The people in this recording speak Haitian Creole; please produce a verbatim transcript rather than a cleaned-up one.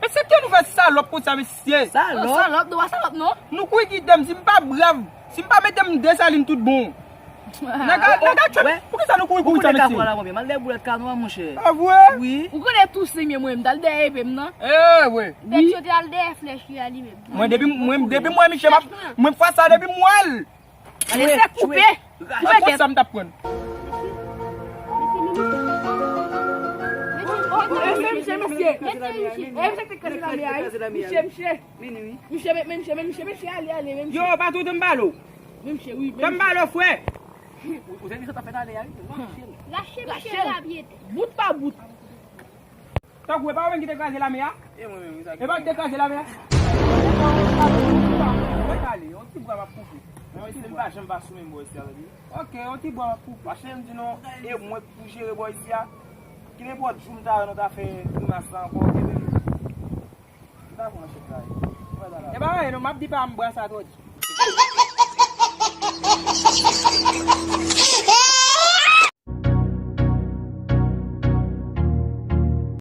Se ke nou fè salòp konsa, mesye. Salòp? Salòp, nou pa salòp, non. Nou kouri kite m, si m pa brav, si m pa mete m Desalin tout bon. Nèg a, nèg a tchwè, poukisa nou kouri kouri sa, mesye? Mal dèyè boulèt kanwa, monchè. A vre? Wi. Ou konnen tou se mwen, m t al dèyè epe m nan. E, wi. Pèt yo te al dèyè flèch li a li menm. Mwen, depi mwen, depi mwen, misye, m ap, mwen fwa sa, depi mwen. Ale, se koupe. Koupe tèt. Sa m t ap pran. Mesye, mesye, mesye. Mesye, mesye. Misye, misye. Misye, men, men misye, men misye, misye, ale, ale, men misye. Yo, pa tou, m balo. Men misye, wi, men misye. M balo, frè. Ou, ou te di sa ta fè ale a, wi. Lache misye la, byen. Bout pa bout. Tankou, e pa ou menm ki te kraze lame a? E mwen menm, wi, sa ki. E pa ou ki te kraze lame a? Mwen pale, yon ti bwa m ap koupe. Mwen, se m pa janm pa sou menm bò isi a, tande. Ok, yon ti bwa m ap koupe. Paske m di nou, e mwen ki pou jere bò isi a. Ki nenpòt jou m ta wè nou ta fè grimas sa ankò, ok, baby? M ta pran chèk la, wi. Mwen ta la. E pa anyen, non, m ap di pa m bwa sa twò di.